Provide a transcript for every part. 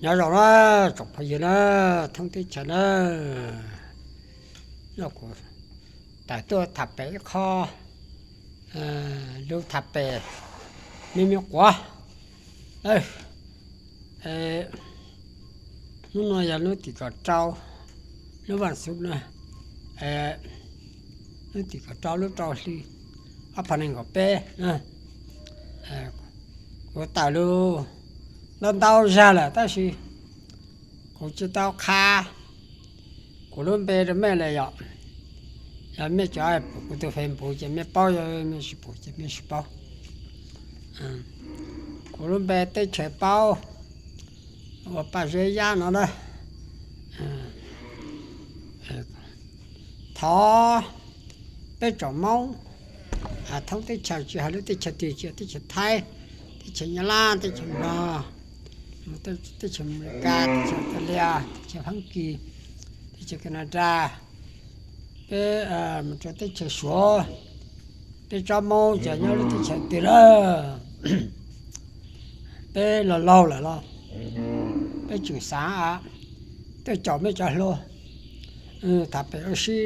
Nyob zoo na, tsoom phooj ywg na, thoob teb chaws na, no kuv tawm tuaj tham pem ib qho lus tham pem me me quav. Hnub no yog hnub tim kaum rau, hnub vas xuv na, hnub tim kaum rau lub rau hli ob phav nees nkaum peb. Kuv tawm lus ntau ntau zag lawm tab sis kuv tsis tau qha kuv lub npe rau mej li yom. Yog mej cov pum kuv tus Facebook ces mej paub, yog mej tsis pum ces mej tsis paub. Kuv lub npe teb chaws paub ua Paj Zeb Yab no na. Thov peb tsoom Hmoob thoob teb chaws, tsis hais lub teb chaws twg, tsis hais teb chaws Thaib, teb chaws Nyab Laj, teb chaws Nplog, teb chaws Amelikas, teb chaws Australia, teb chaws Fab Kis, teb chaws Canada, peb mus rau teb chaws Suav, peb tsob Hmoob ces nyob lub teb chaws twg lawm, peb laug laug lawm los peb tseem xav tuaj caum mej cov hluas tham pem ua si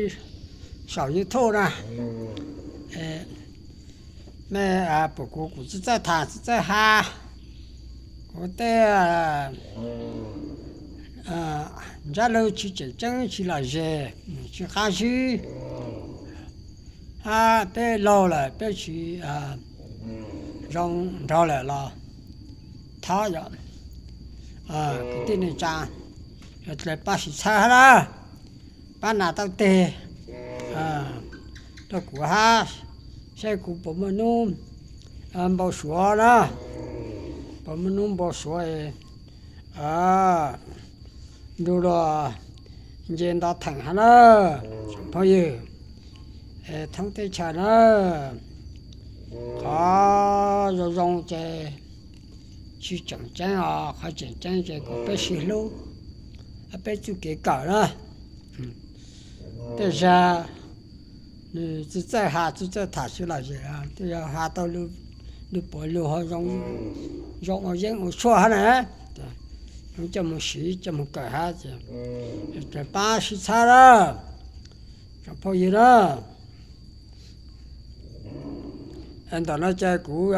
saum YouTube na. Mej pum kuv, kuv tsis txawj tham tsis txawj has, kuv tej ntsab lus tsis tseem ceeb, tsis lom zem, tsis qab zib, hab peb laug lawm peb tsis zoo nraug lawm los thov yom, kwv tij neej tsa, yog dlawg pab sim txhawb hab na, pab nas tau teg rau kuv hab, saib kuv puas muaj nub npau suav na, puas muaj nub npau suav nrug luag nce nto theem hab na, tsoom phooj ywg thoob teb chaws na. Qhov zoo zoo ces tsis tseem ceeb os, qhov tseem ceeb ces kom peb sib hlub, peb txuj kev kawm na. Tej zag nws tsis txawj has tsis txawj tham tsis lom zem, tej yog has tau lus puav lug ho zoo ua yeeb ua tshuaj hab na, coj moog siv coj moog kawm hab ces pab sib txhawb na, tsoom phooj ywg na. Ntawm no ces kuv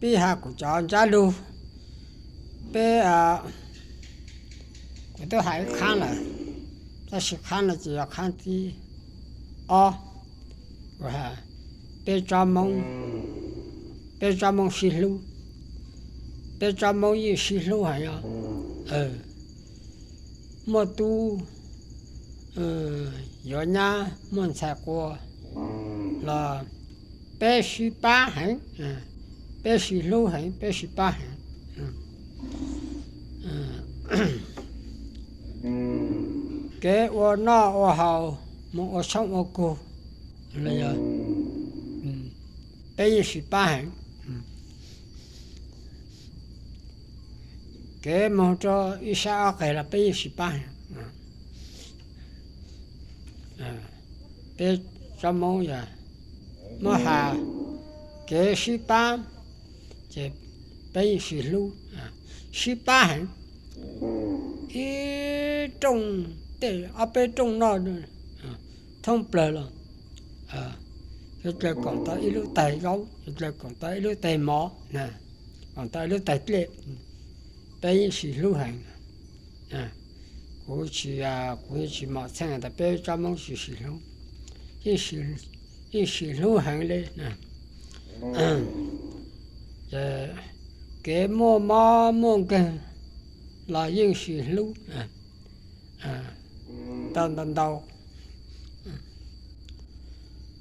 pib has kuv cov ntsab lug. Peb, kuv twb has ib qhab lawm, tab sis qhab no ces yog qhab thib ob. Peb tsob Hmoob, peb tsob Hmoob sib hlub, peb tsob Hmoob yeej sib hlub heev os. Muaj tub yuav nyab, muaj ntxhais qua los peb sib pab heev, peb sib hlub heev, peb sib pab heev. Kev ua noj ua haus, moog ua tshoob ua kug los yog peb yeej sib pab heev. Kev moog rau ib sab ob qeg los peb yeej sib pab heev. Peb tsob Hmoob yog muab has kev sib pab ces peb yeej sib hlub, sib pab heev. Ib rooj tej ob peb rooj noj thoob plawg los yuav dlaws koom tau ib lub tais zaub, yuav dlaws koom tau ib lub tais mov, koom tau ib lub tais dlej, peb yeej sib hlub heev. Kuv tsis, kuv tsis mom txheej tas peb tsob Hmoob tsis sib hlub, yeej sib hlub heev li. Kev muaj mob muaj nkeeg los yeej sib hlub tau ntau ntau.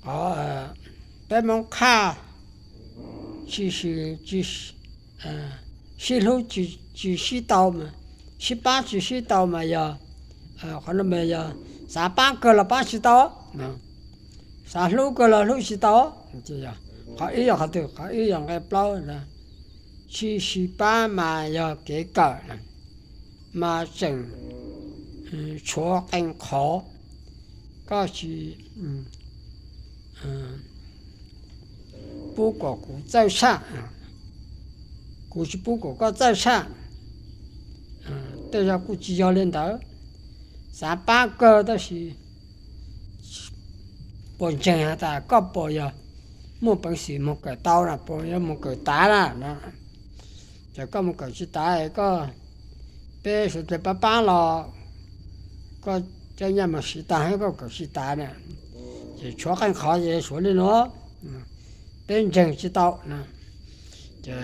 Qhov peb Hmoob Qhaj tsis, sib hlub tsis sib tau mas, sib pab tsis sib tau mas yog, qhov no mas yog xav pab kawg los pab tsis tau, xav hlub kawg los hlub tsis tau. Qhov ib yog qhov twg? Qhov ib yog nqe plaub, tsis sib pab mas yog kev kawm mas tseem tshuav qee qhov. Koj tsis pub kom kuv txawj tshaj, kuv tsis pub kom koj txawj tshaj. tej zaum kuj tsis yog li ntawd. Xav pab kawg tab sis puas ntseeg has tas koj puas yog muaj peev xwm moog kawm tau na, puas yog moog kawm tav na no. Ces koj moog kawm tsis tav, koj, peb suav dlawg pab pab los koj coj nyaj moog siv taag, koj kawm tsis tav na. Ces tshuav qeej qhov ces suav li no, peb ntseeg tsis tau na. Ces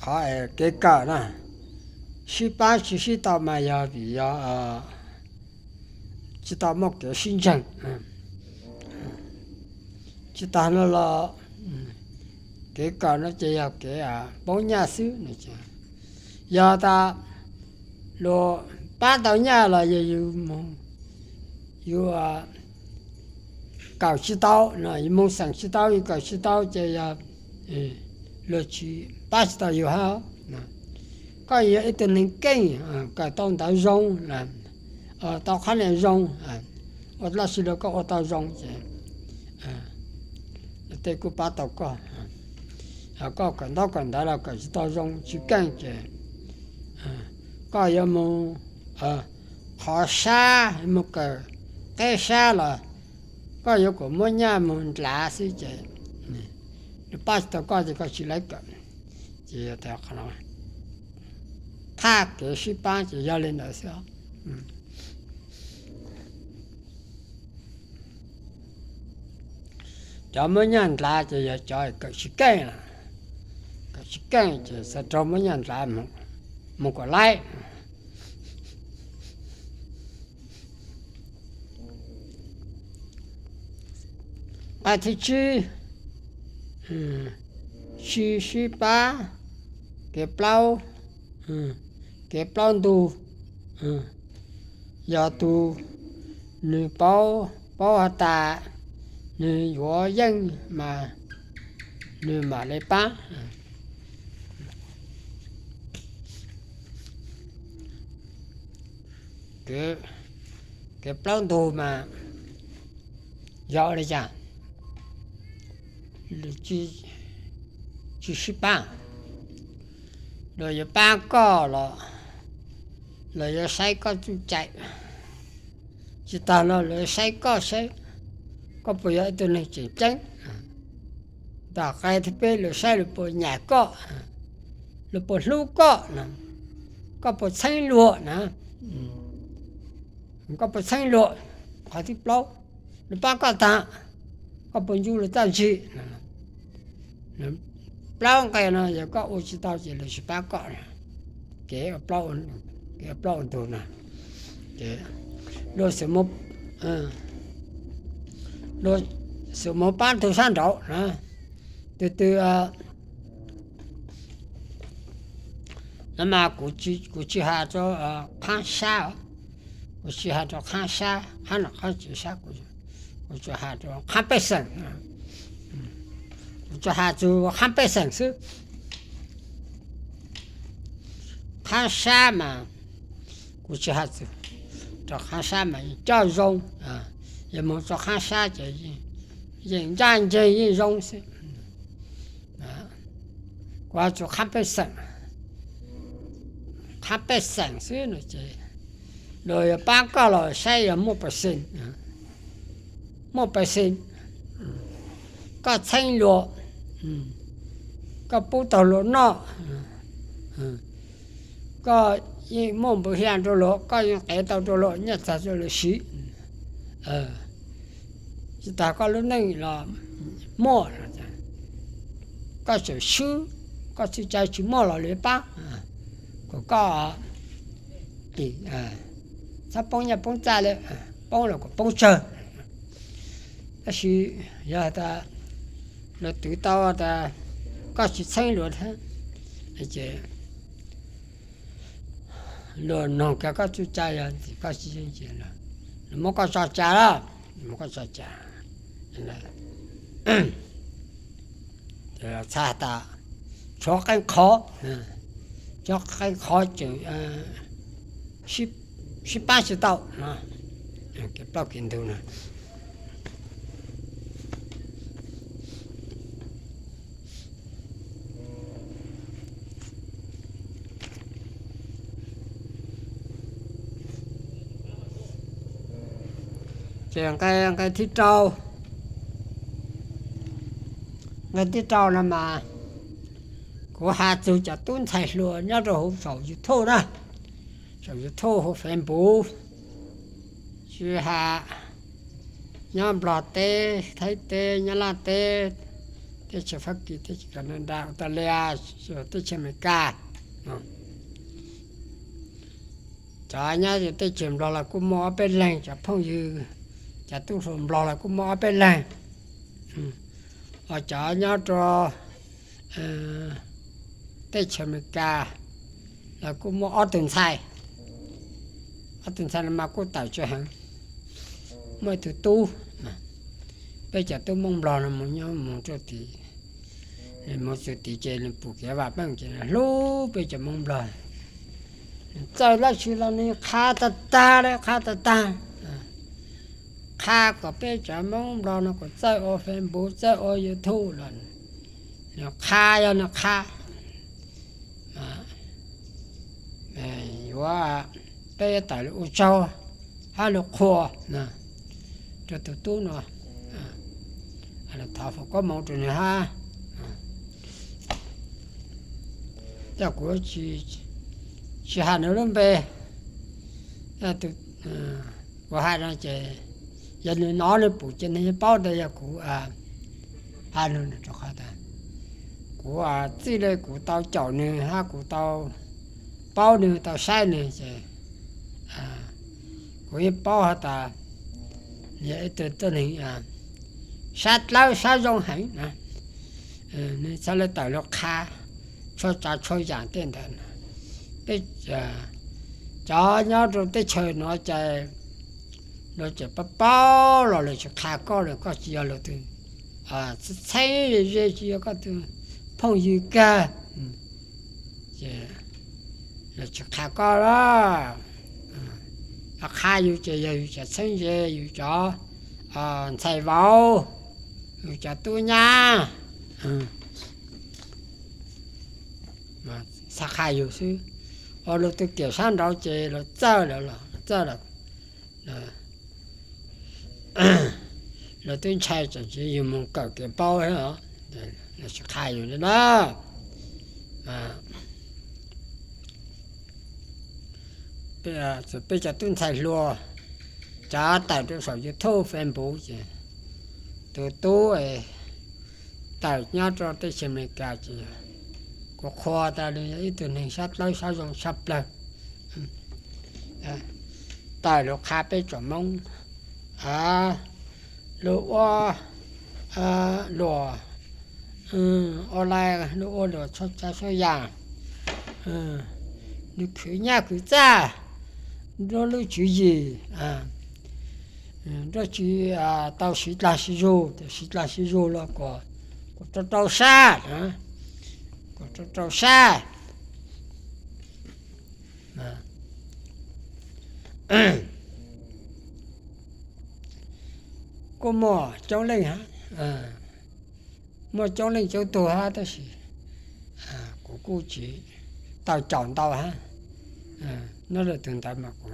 qhov kev kawm na, sib pab tsis sib tau mas yog vim yog tsis tau muaj kev sib ntseeg. Tsis tas no los kev kawm no ces yog kev poob nyaj xwb. Yog tas luag pab tau nyaj los yog yus, yus kawm tsis tau no, yus moog xeem tsis tau, yus kawm tsis tau ces yog luag tsis pab tsis tau yus hab. Koj yog ib tug neeg keej, kawm tau ntawv zoo, tau qhab nia zoo, ua dlaab tsi los koj ua tau zoo ces tej kuj pab tau koj. Koj kawm ntaub kawm ntawv los kawm tsis tau zoo tsis keej ces koj yuav moog qhov sab, moog kawm qeb sab los koj yuav kom muab nyaj moog ndlav xwb ces luag pab tsis tau koj ces koj tsis lawv kawm. Ces thaj kev sib pab ces yog li ntawd xwb. Cov muab nyaj ndlav ces yog cov kawm tsis keej, kawm tsis keej ces xav raug muab nyaj ndlav moog kom laib. Nqai thib tsib, tsis sib pab. Kev plaub, kev plaub ntug, yog tug nwg paub, paub has tas nwg yuav yeej mas nwg mam li pab. Kev plaub ntug mas yog ua li cas? Tsis sib pab. Luag yuav pab koj los luag yuav saib koj txuj cai. Tsis tas no luag yuav saib koj saib koj puas yog ib tug neeg tseem ceeb. Tom qab thib peb luag saib luag puas nyam koj, luag puas hlub koj na, koj puas txheeb luag na. Koj puas txheeb luag? Qhov thib plaub, luag pab koj taag, koj puas ncu luag txaj ntsig? Plaub nqe no yog koj ua tsis tau ces luag tsis pab koj. Kev, kev plaub ua ntug no, luag, luag xub moog pab tug sab nraud na. Tug twg no mas kuv tsis has rua qhab sab, kuv tsis has rua qhab sab, qhab no qhab tsis sab, kuv tsuas has rua qhab pej xeem, kuv tsuas has txug qhab pej xeem xwb. Qhab sab mas kuv tsis has txug, rua qhab sab mas coj zoo, yog moog rua qhab sab ces yeej ncaj nceeg yeej zoo xwb. Kuv has txug qhab pej xeem, qhab pej xeem xwb no ces luag yuav pab koj los saib yog muaj pej xeem, muaj pej xeem, koj txheeb luag, koj pub tau luag noj, koj yeej muaj npws hia rua luag, koj yeej qev tau rua luag, nyiaj txiag rua luag siv. Tsis tas koj lub neej los muaj, koj tseem swb, koj txuj cai tsis muaj los luag pab, kom koj txhob poob nyiaj poob txiaj li, poob los kom poob tsawg. Tab sis yog tas luag twv tau tas koj tsis txheeb luag thiab ces luag noog kag koj txuj cai, yog koj tsis, luag muab koj tso tseg lawm, muab koj tso tseg. Txhais tas tshuav qee qhov, tshuav qee qhov tseem sib pab tsis tau. Kev plaub kev ntug no, Ces nqe, nqe thib rau, nqe thib rau no mas kuv has txug cov tub ntxhais hluas nyob rau hauv saum YouTube na, saum YouTube hauv Facebook, tsis has nyob Nplog teb, Thaib teb, Nyab Laj teb, teb chaws Fab Kis, teb chaws Canada, Australia, teb chaws Amelikas. Cov nyob teb chaws Nplog los kuj muaj ob peb leeg, cov phooj ywg, cov tub hluas Nplog los kuj muaj ob peb leeg. Ho cov nyob rau teb chaws Amelikas los kuj muaj ob tug ntxhais. Ob tug ntxhais no mas kuj tawm tsawg heev. Muaj ib tug tub, peb cov tub Hmoob Nplog no mus nyob mus rau tim, mus txug tim ces nws pum kev vam meej ces nws hlub peb cov Hmoob Nplog. Nws txawj dab tsi los nws qha tag tag li, qha tag tag. Qha kom peb cov Hmoob Nplog no kom txawj ua Facebook, txawj ua YouTube los nws qha, yog nws qha. Yuav, peb yuav tawm los ua tsaug hab los qhuas rau tus tub no, thov foom koob moov rau nws hab. Yog kuv tsis has nws lub npe, kuv has no ces yog nws nov nws pum ces nws yeej paub tias yog kuv has nws, rau qhov tas kuv txij li kuv tau caum nws hab kuv tau paub nws, tau saib nws ces kuv yeej paub has tas nws yog ib tug tuab neeg sab dlawb sab zoo heev na. Nws txhaj li tawm los qha txhua tsav txhua yam tej ntawd. Peb cov nyob rau teb chaws no ces luag tseem paub paub los lawv tsis qha koj li, koj tsis yog luag tus txheeb ze, tsis yog koj tus phooj ywg kag, ces lawv tsis qha koj lawm. Qha yus ces yog yus cov txheeb ze, yus cov ntxhais vauv, yus cov tub nyab xav qha yus xwb. Ua luag tus kiam sab nraud ces luag txawj lawm, txawj lawm. Luag twb ntshai tseem tsis yus mus kawm kev paub, luag tsis qha yus li na. Peb cov tub ntxhais hluas cov tawm rau saum YouTube, Facebook ces tus tub tawm nyob rau teb chaws Amelikas ces kuv qhuas tas nws yog ib tug neeg sab dlawb sab zoo tshaj plawg. Tawm los qha peb tsoom Moob, luag ua luam online, luag ua luam txhua tsav txhua yam, nws khwv nyaj khwv txaj, nruab lub tswv yim, nruab tsi tau siv dlag siv zug, siv dlag siv zug los kom, kom rau rau sab, kom rau rau sab. Kuj muaj coob leej, muaj coob leej coob tug hab, tab sis kuv kuj tsis tau caum ntau hab. Nyob rau tug ntawd mas kuv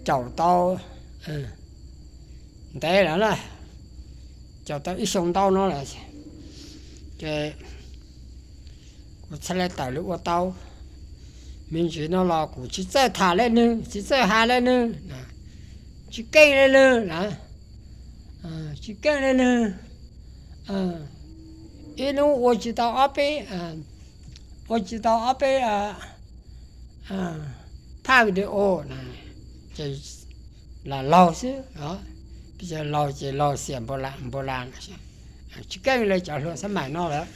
caum tau ntev lawm na, caum tau ib xyoo ntau no lawm, ces kuv txhaj le tawm los ua tau. Me ntsis no los kuv tsis txawj tham le nwg, tsis txawj has le nwg, tsis keej le nwg, tsis keej le nwg. Ib hnub ua tsis tau ob peb, ua tsis tau ob peb phaj video na, ces lam laug xwb, laug ces laug xiam npau las, tsis keej le cov hluas xab maim no lawm.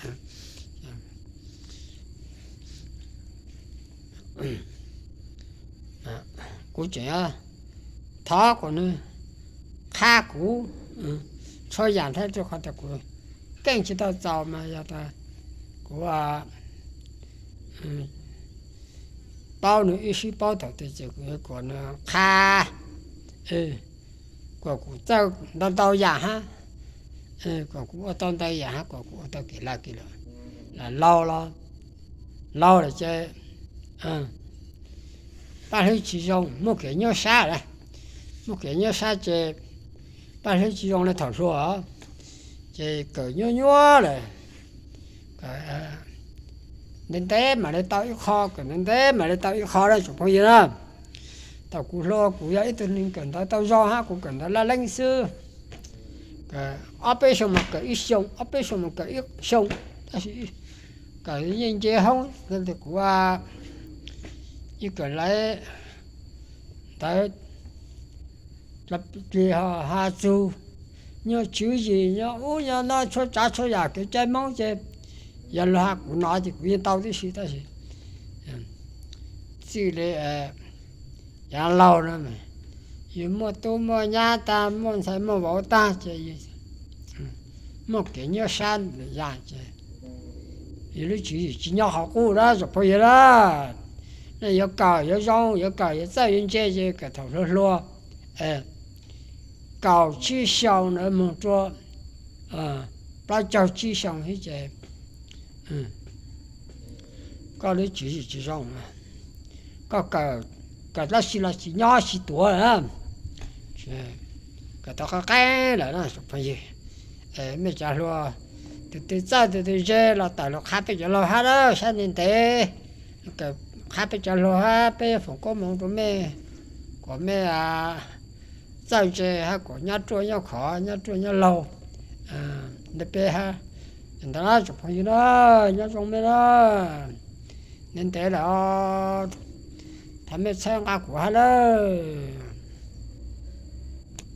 Kuv tseem thov kom nws qha kuv txhua yam thiab, rau qhov tias kuv keej tsis tau txaus mas yog tas kuv paub nws ib sib paub thaum twg ces kuv kom nws qha, kom kuv txawj ntau ntau yam hab, kom kuv ua tau ntau yam hab, kom kuv ua tau kev laj kev luam. Laug los, laug lawm ces paj hlwb tsis zoo, muaj kev nyuaj sab lawm. Muaj kev nyuaj sab ces paj hlwb tsis zoo li thaum hluas, ces kawm nyuaj nyuaj lawm. Ntev ntev mam li tau ib qho, kawm ntev ntev mam li tau ib qho na tsoom phooj ywg na. Thaum kuv hluas kuv yog ib tug neeg kawm ntawv tau zoo hab, kuv kawm ntawv laj leeb xwb. Ob peb xyoo mas kawm ib xyoo, ob peb xyoo mas kawm ib xyoo, tab sis kawm yeej nce hoob, kuv yeej kawm lawv ntawv plig ho has txug, nyob tswv yim nyob ub nyob no, txhua tsav txhua yam kev cai Hmoob ces yog luag has kuv no ces kuv yeej tau tib si, tab sis txij li yav laug no yus muaj tub muaj nyab tag, muaj ntxhais muaj vauv tag ces muaj kev nyuaj sab lwm yam ces yus lub tswv yim tsis nyob qhov qub na tsoom phooj ywg na. Nej yuav kawm yuav zoo, yuav kawm yuav txawj yuav ntse ces kawm thaum hluas hluas, kaum tsib xyoo na moog rua plaub caug tsib xyoo ces koj lub tswv yim tsis zoo, koj kawm tab sis los tsis nyob tsis tuav, kawm tau qab qab lawm na tsoom phooj ywg. Mej cov hluas, tus twg txawj tus twg ntse los tawm los qha peb cov laug hab na, sab ntev ntev kawm qha peb cov hluas hab, peb foom koob moov rua mej, kom mej txawj ntse hab kom nyob ruaj nyob khov, nyob ruaj nyob laug ntawm peb hab. Ntawd na tsoom phooj ywg na, nyob zoo mej na, ntev ntev lawm, thov mej txhawb nqa kuv hab lawm.